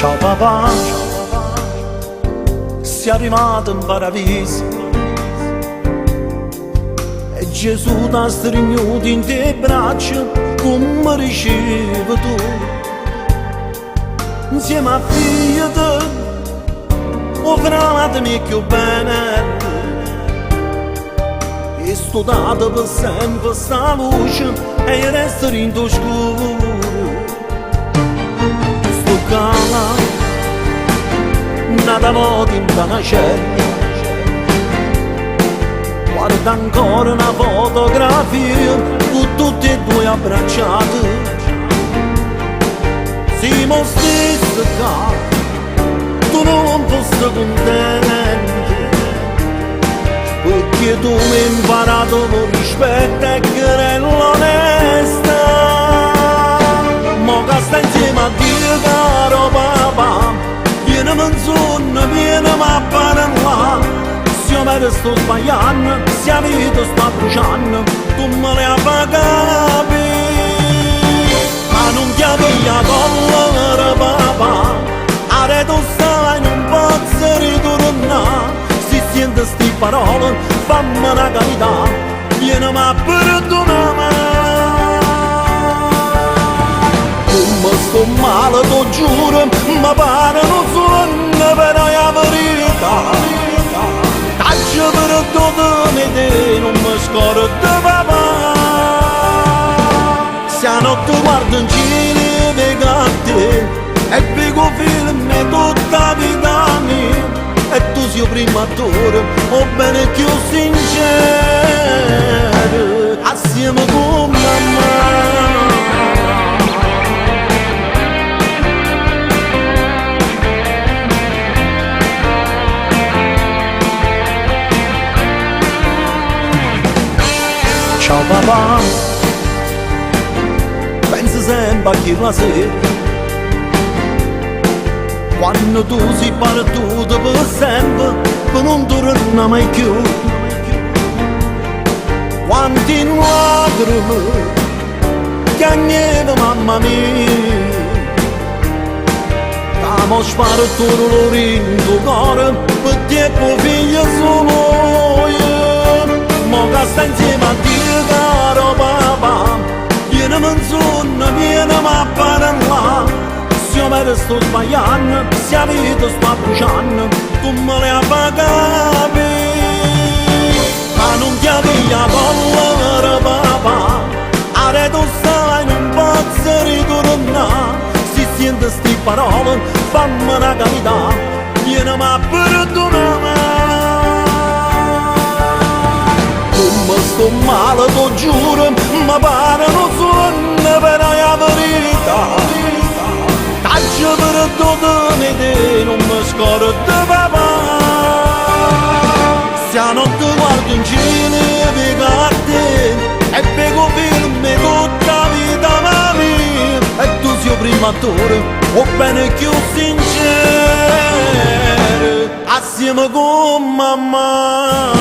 Ciao papà, sei arrivato in paradiso e Gesù ti ha stringuto in te braccia come dicevi tu. Insieme a figlio te, o frate mio più bene e studiato per sempre sta luce e il resto in tuo scuro. Sto cala, nata volta in una cella. Guarda ancora una fotografia con tutti e due abbracciati. Siamo stessi qua, tu non fossi contento, perché tu mi hai imparato il rispetto e che l'onestà. Mo che stai insieme a Dio caro papà, vieni in sonno, vieni a parlare. Se io me sto sbagliando, se la vita sta bruciando, tu me le pagavi. Ma non chiami la collera papà, ora tu stai non posso ritornare. Se senti sti parole, fammi una carità, vieni a perdonare. Come sto male, ti giuro, mi pare non sonno, però è la verità. T'aggio perduto te, non mi scordo papà. Se a notte guardo in cielo e vedo a te, e vedo film e tutta la vita mia, e tu sei il primo attore, o bene più sincero, assieme con mamma. Ciao papà, penso sempre a chi la sera, quando tu sei partito per sempre, per non tornare mai più. Quanti lacrime piangeva mamma mia, T'amo sparito l'oro in tuo cuore, per te tuo figlio solo io. Mo che stai insieme a Dio caro papà, vieni in sonno, vieni a parlare. Se io me sto sbagliando, se la vita sta bruciando, tu me le pagavi. Ma non chiami la collera papà, ora tu stai non posso ritornare. Se senti sti parole, fammi una carità, vieni a perdonare. Come sto male, ti giuro, mi pare non sonno, però è la verità. T'aggio perduto te, non mi scordo papà. Se a notte guardo in cielo e vedo a te, e vedo film e tutta la vita mia, e tu sei il primo attore, o bene più sincero, assieme con mamma.